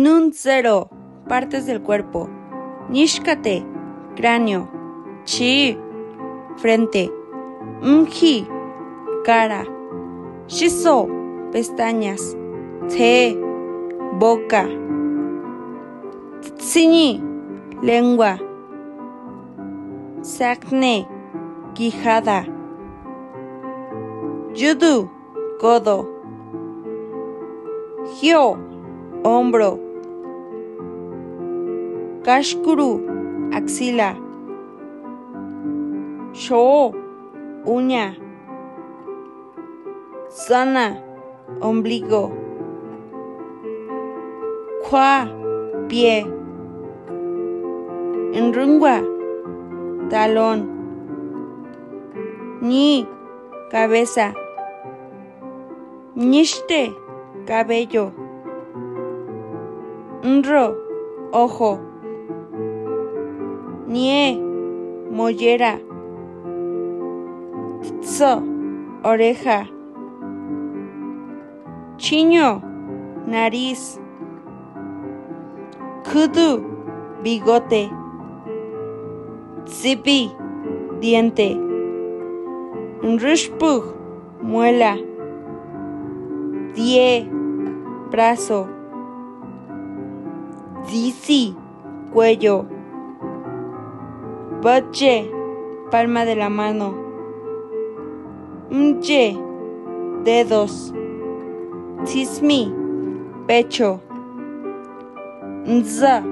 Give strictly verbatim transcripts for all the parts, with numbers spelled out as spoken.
Nun zero, partes del cuerpo. Nishkate, cráneo. Chi, frente. Mji, cara. Shiso, pestañas. Te, boca. Tsini, lengua. Sakne, quijada. Yudu, codo. Hio, hombro. Kashkuru, axila. Sho, uña. Sana, ombligo. Kwa, pie. Nrungwa, talón. Ni, cabeza. Nishte, cabello. Nro, ojo. Nie, mollera. Tso, oreja. Chiño, nariz. Kudu, bigote. Tsipi, diente. Nrushpug, muela. Die, brazo. Disi, cuello. Bache, palma de la mano. Mche, dedos. Tsismi, pecho. Nza,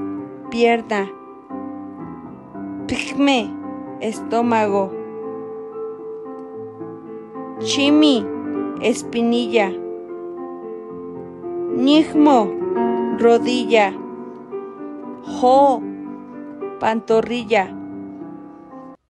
pierna. Pikme, estómago. Chimi, espinilla. Nijmo, rodilla. Ho, pantorrilla.